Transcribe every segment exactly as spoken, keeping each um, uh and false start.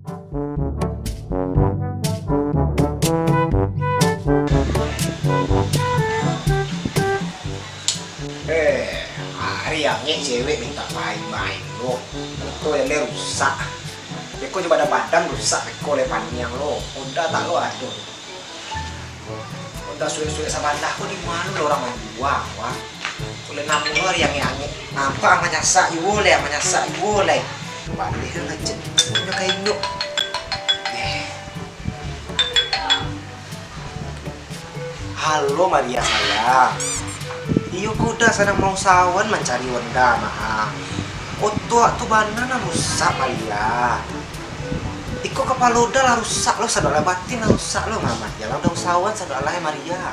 Eh, ari angek cewek mintak main-main lo. Beko jaleh rusak. Beko jo badan-badan rusak beko lai paniang lo. Honda tak lo ado. Honda suwek-suwek sabalah ko di mano lo urang manjua, wah. Ko lai namo lo ari angek-angek. Nampak manyasak juo lai, manyasak juo lai. Baleh lo ngecek. Punyo kain lo. Eh. Halo Maria sayang. Iyo ko Uda sadang mausahoan mancari Honda mah. Otak tu bana nan rusak Maria. Iko kapalo Uda lah rusak lo, sadonyo lah batin lah rusak lo mah. Maria lah Uda usahoan sadonyo lah Maria.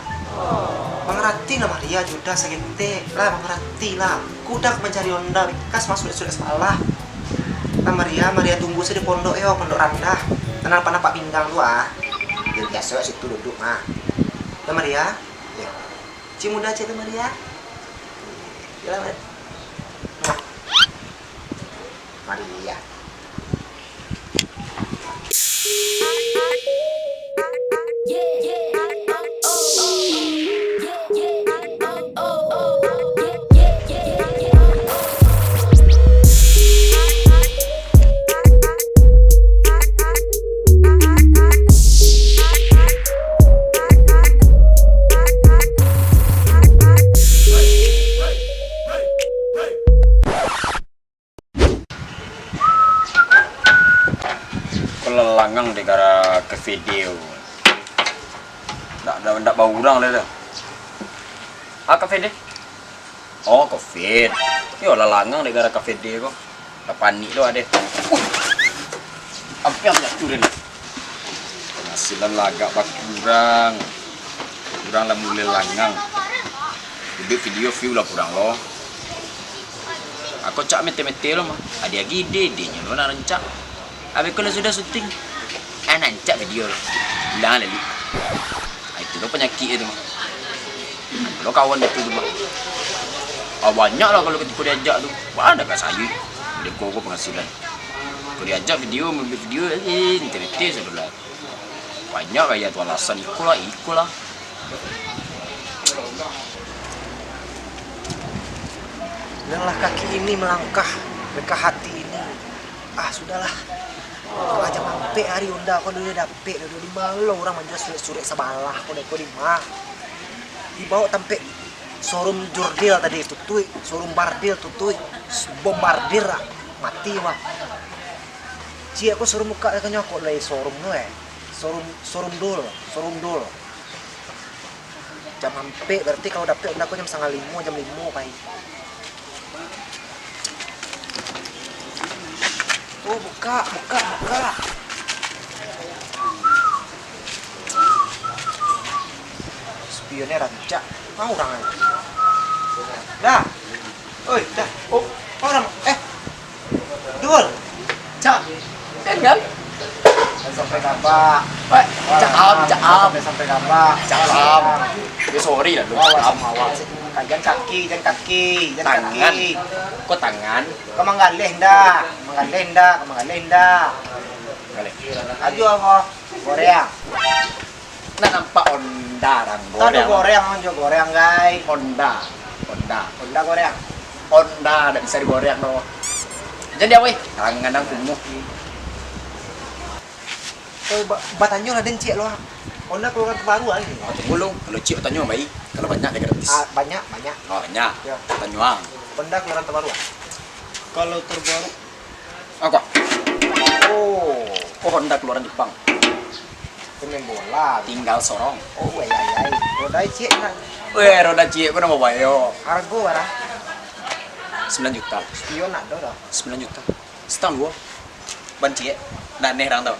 Mangarati lah Maria, jo Uda saketek lah, mangarati lah. Ko Uda ka mancari Honda, bingkas masuak surat salah. Nah, Maria, Maria tunggu sajo di pondok yo, pondok randah. Tanang nampak pinggang tu ah. Yo, biaso situ duduk mah. Nah, Maria. Yo. Cium Uda ciek tu, Maria. Yo lah, Mar-, Maria. Ko lah langang dek gara K V D ko. Ndak, ndak, ndak baurang lai tu. Ah, K V D? Oh, covid. Yo lah langang dek gara K V D ko. Lah panik tu ade. Uh. Ampia jatuah den. Penghasilan lah agak bakurang. Urang lah mulai langang. Buek video view lah kurang lo. Ako cak mete-mete lo mah. Ade agi ide-idenyo lo nan rancak. Abih ko lah sudah syuting. Ah, rancak video lo. Ulang lalu. Ah, itu lo panyakik itu mah. Lo kawan itu tu mah. Ah, banyak lah kalau ketiko diajak tu. Wah, dak kasayui. Deko ko penghasilan. Kalau diajak video, maambil video, eh, mete-mete sudah lah. Banyak gaya tu alasan, iko lah, iko lah. Lelah kaki ini melangkah, lekah hati ini. Ah, sudahlah. Kok aja mampek ari Honda ko dulu dapek dulu di ma lo urang manjua surek-surek sabalah ko deko di ma. Dibawa tampek showroom Jurdil tadi tutuik, showroom Bardil tutuik, bombardir lah, mati wah. Ciek ko showroom buka kanyo kok lai showroom tu eh. Showroom, showroom dul, showroom dul. Jam ampek, berarti kalau dapek Honda ko jam satangah limo, jam limo pai. Oh, buka, buka, buka. Spionnyo rancak. Mau urang aja. Dah. Oi, dah. Oh, orang. Eh. Dul. Cak. Kan, kan? Sampai kabak. Wah, cakap, cakap. Sampai, sampai kabak. Cakap. Ya, sorry lah, Dul. Wah, wah, cakap. Sama awak sih. Jangan kaki, jangan kaki, jangan Tangan. Kaki. Kok tangan? Kau manggaleh ndak? Manggaleh ndak? Kau manggaleh ndak? Manggaleh. Ajo apa? Goreang. Nak nampak Honda dang. Tadu goreang. Goreang, jo goreang, gai. Honda. Honda. Honda goreang. Honda dak bisa digoreang doh. Jadi aweh, tangan dang kumuh. Kau ba-, batanyo lah den ciek lo ah. Honda keluaran terbaru ah ni. Oh, tunggu lu. Kalau ciek batanyo baik. Kalau banyak dia gratis. Ah, banyak, banyak. Oh, banyak. Ya. Batanyo ah. Honda keluaran terbaru ah. Kalau terbaru. Apa? Oh. Oh, Honda keluaran Jepang. Pemain bola. Tinggal sorong. Oh, weh, ai, ai. Roda ciek nak. Weh, roda ciek ko namo bayo. Hargo bara? Sembilan juta. Spion nak do dah. Sembilan juta. Setang duo. Ban ciek. Nak neh rang tau.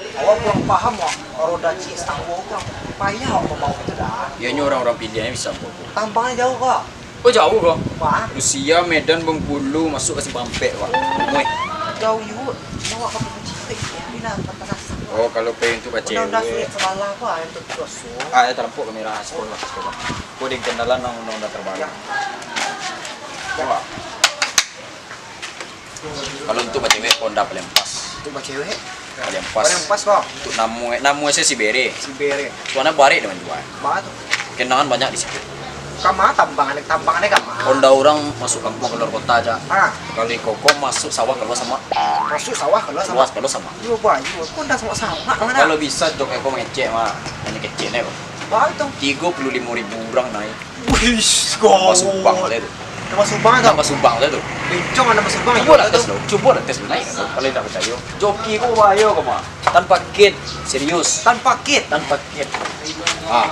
Awak kurang paham wak. Roda ciek setang duo kurang payah wak mambawa itu dah. Iyanyo urang-urang pilihan bisa mambawa. Tambang jauh kah? Oh, jauh ko. Wah. Rusia, Medan, Bengkulu, masuk ka Simpang Ampek, Pak. Muih. Jauh juga. Bawa ka Bukittinggi. Bila patah rasa. Oh, kalau pai untuk ka cewek. Udah, udah sulit sabalah, Pak, yang terus. Ah, ya, tarampok kamera. Sekolah, sekolah. Kau di kendalan nang undang-undang terbaru. Ya. Wah. Kalau untuk bacewek, Honda paling pas. Untuak bacewek? Paling pas. Paling pas, ko. Untuak namo, namo se Sibere. Sibere. Soalnyo barek dek manjua. Baa tu? Kenangan banyak di situ. Kama tambang ane, tambang ane kama? Honda urang masuak kampuang kaluar kota, Cak. Ah. Kalau iko ko masuak sawah kaluar samak. Masuak sawah kaluar samak? Kaluar, kaluar samak. Iyo, bahayo. Ko Honda samak-samak, mano? Kalau bisa, Cak, iko mangecek, mah. Hanyo kecek ne, ko. Baa tu? Tigo puluah limo ribu urang naiak. Wih, tambah subang sajo tu. Tambah subang tu? Tambah subang sajo tu. Bencong tambah subang. Cubo lah tes lo, cubo lah tes lo, naiak tu, kalau indak picayo. Joki ko bahayo ko mah. Tanpa kit, serius. Tanpa kit? Tanpa kit. Ah.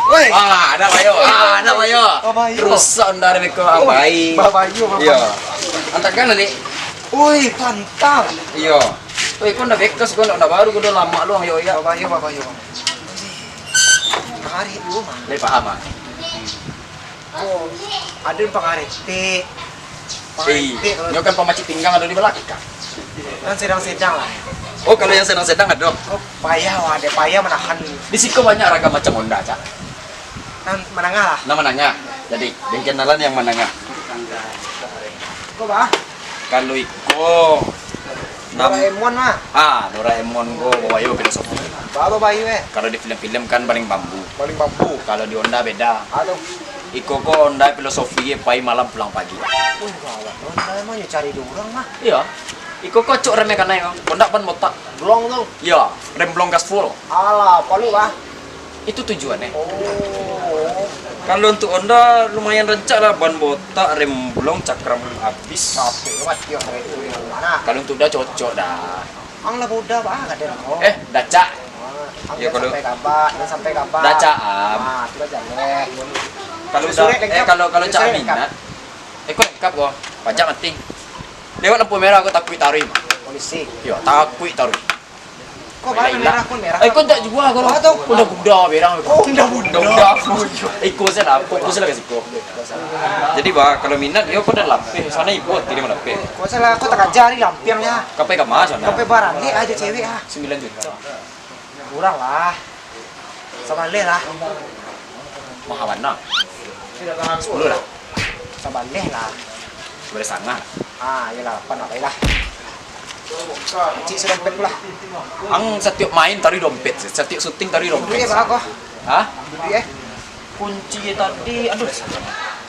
Woi. Ah, ado bahayo. Ah, ado bahayo. Bahayo. Rusak Honda ko, ah, bahayo. Bahayo, bahayo. Iyo. Antakan, Dik. Woi, pantang. Iyo. Woi, ko Honda bekas, ko Honda baru, ko Honda lamak lo, yo, yo. Bahayo, bahayo. Pangaretek dulu, mah. Lai paham, ah? Oh, ado pangaretek. Pangaretek kalau nyo kan pamacik pinggang ado di balakang. Nan sedang-sedang lah. Oh, kalau yang sedang-sedang ado? Oh, payah, wah, ado payah manahan. Di siko banyak ragam macam Honda, Cak. Nan manangah lah. Nan manangah. Jadi, den kenalan yang manangah. Ko, bah? Kalau iko, nam- Doraemon mah. Ah, Doraemon ko bahayo filosofi. Baa bahayo, eh? Kalau di film-film kan baling bambu. Baling bambu. Kalau di Honda beda. Aduh. Iko ko Honda filosofi, pai malam pulang pagi. Wih, gawat. Honda emang nyo cari dek urang mah. Iyo. Iko ko acok rem kanai ko. Honda ban botak. Blong tu. Iyo, rem blong gaspol. Alah, palu lah. Itu tujuannyo. Oh. Kalau untuak Honda lumayan rancak lah, ban botak, rem blong, cakram abih. Capek banget, yo, itu yang mana? Kalau untuak Honda cocok dah. Ang lah Honda, bah, kadang, oh. Eh, Daca. Ah, ang iyo, kalau sampai kabar, jan sampai kabar. Daca, am. Ah, tu lah jaleh. Kalau Susurik udah, eh, lengkap. Kalau, kalau Cak Susurik lengkap. Minat. Eh, ko lengkap ko. Pajak mati. Lewat lampu merah ko takuik taruih, mah. Polisi. Yo, takuik taruih. Ko baa merah, ko merah. Eh, ko ndak jua ko. Baa tu? Honda Buda berang. Oh, Honda Buda. Honda Buda. Iko salah, fokus lah ka siko. Jadi, bah, kalau minat, yo, ko dah lapeh. Sana ibu tadi malapeh. Ko salah, ko takaja di lampiang ya. Kapai ka ma sana? Kapai barani aja cewek ah. Sambilan juta. Kurang lah. Sabaleh lah. Maha bana. Sapuluah lah. Sabaleh lah. Sabaleh sangah lah. Ah, iyolah, lapan lah, baiklah. Cik, sudah dompet pulang. Ang satiok main taruih dompet, satiok syuting taruih dompet. Duit baa ko? Hah? Duit, eh? Kunci tadi, aduh.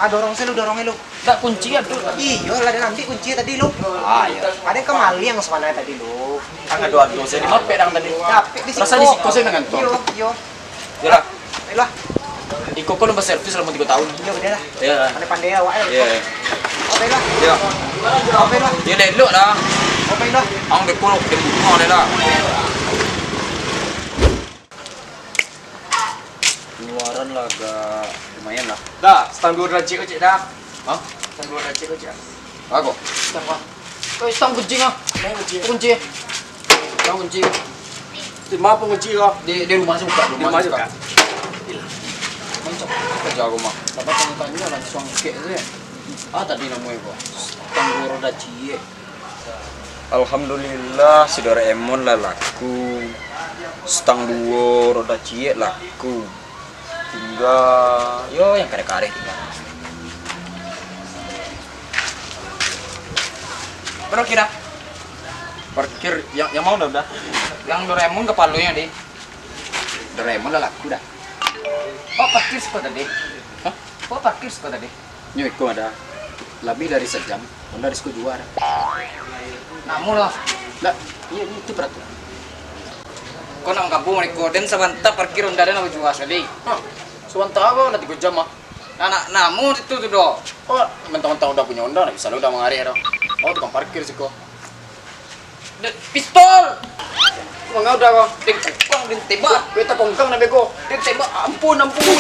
Ah, dorong se lu, dorong se lu. Dak, kunci ado. Iyo lah, den ambiak kunci tadi lu. Ah, iyo. Ado kamaling sabananyo tadi lu. Kan ado-ado sajo di mapek dang tadi. Dapek di siko. Raso di siko sajo ngantuang. Iyo, iyo. Yolah. Ayolah. Iko ko lomba servis salamo tigo taun. Iyo, udah lah. Iyo. Pandai-pandai awak, eh. Iyo. Oke lah. Iyo. Oke lah. Iyo, elok lah. Oke lah. Ang beko, beko lah. Pengeluaran lah agak lumayan lah. Dah, stang duo racik ko, Cik, dah. Hah? Stang duo racik ko, Cik. Apo? Stang apo? Oi, stang kunci ah. Kunci. Kunci. Stang kunci. Di ma kunci ko? Di, di rumah se buka, di rumah se buka. Di rumah se buka. Macam apo ko mah? Dapat tanya-tanya langsung kek se. Ah, tadi namonyo ko. Stang duo roda ciek. Alhamdulillah, si Doraemon lah laku. Stang duo roda ciek laku. Tingga, yo, yang kareh-kareh tingga. Bro, kira. Parkir yang, yang ma dah, dah? Yang Doraemon kapalonyo, deh. Doraemon lah laku dah. Oh, parkir siko tadi. Hah? Oh, parkir siko tadi. Nyo iko ado labiah dari sajam, Honda di siko jua dah. Namo lah. Lah, iyo, itu peraturan. Ko nak manggabuang iko, den sabanta parkir Honda den lah bajua sakali. Hah, sabanta apo lah tigo jam ah. Nah, nak namo situ tu doh. Oh, mentang-mentang Uda punyo Honda, ndak bisa lo Uda mangareh doh. Oh, tukang parkir siko. Dek, pistol! Manga Uda ko? Dek, kongkang, den tembak. Beta kongkang nak bego. Den tembak, ampun, ampun.